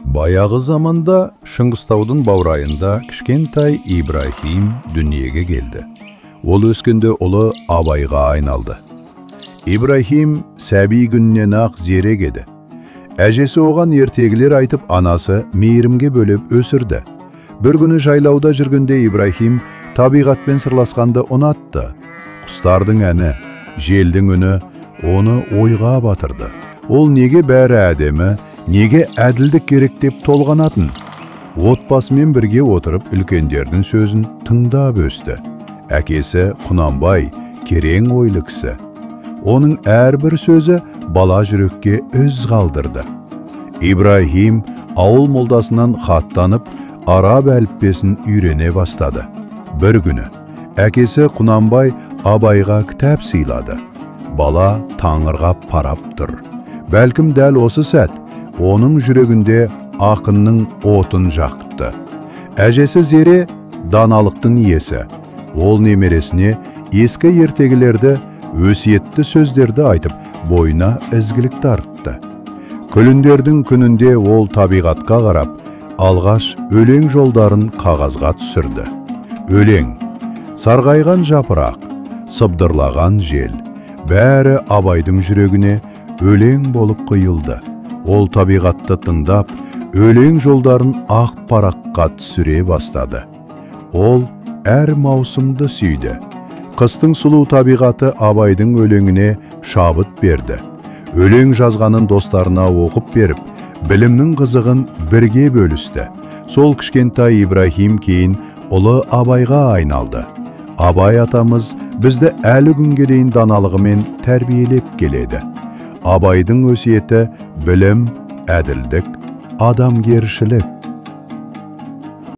Баяғы заманда Шыңғыстаудың баурайында кішкентай Ибраһим дүниеге келді. Ол өскенде ұлы Абайға айналды. Ибраһим сәби күнінен-ақ зерек еді. Әжесі оған ертегілер айтып, анасы мейірімге бөлеп өсірді. Бір күні жайлауда жүргенде Ибраһим табиғатпен сырласқанды ұнатты. Құстардың әні, желдің үні оны ойға батырды. Ол неге бәрі әдемі, неге әділдік керек деп толғанатын. Отбасымен бірге отырып үлкендердің сөзін тыңдап өсті. Әкесі Құнанбай керең ойлы кісі. Оның әрбір сөзі бала жүрекке із қалдырды. Ибраһим ауыл молдасынан хаттанып, араб әліппесін үйрене бастады. Бір күні әкесі Құнанбай Абайға кітап сыйлады. Бала таңырғап парап тұр. Бәлкім дәл осы сәт оның жүрегінде ақынның отын жақты. Әжесі Зере даналықтың иесі. Ол немересіне ескі ертегілерді, өсиетті сөздерді айтып, бойына ізгілік тартты. Күліндердің күнінде ол табиғатқа қарап, алғаш өлең жолдарын қағазға түсірді. Өлең, сарғайған жапырақ, сыбдырлаған жел, бәрі Абайдың жүрегіне өлең болып құйылды. Ол табиғатты тыңдап, өлең жолдарын ақ параққа түсіре бастады. Ол әр маусымды сүйді. Қыстың сұлу табиғаты Абайдың өлеңіне шабыт берді. Өлең жазғанын достарына оқып беріп, білімнің қызығын бірге бөлісті. Сол кішкентай Ибраһим кейін ұлы Абайға айналды. Абай атамыз бізді әлі күнге дейін даналығымен тәрбиелеп келеді. Абайдың өсиеті білім, әділдік, адамгершілік.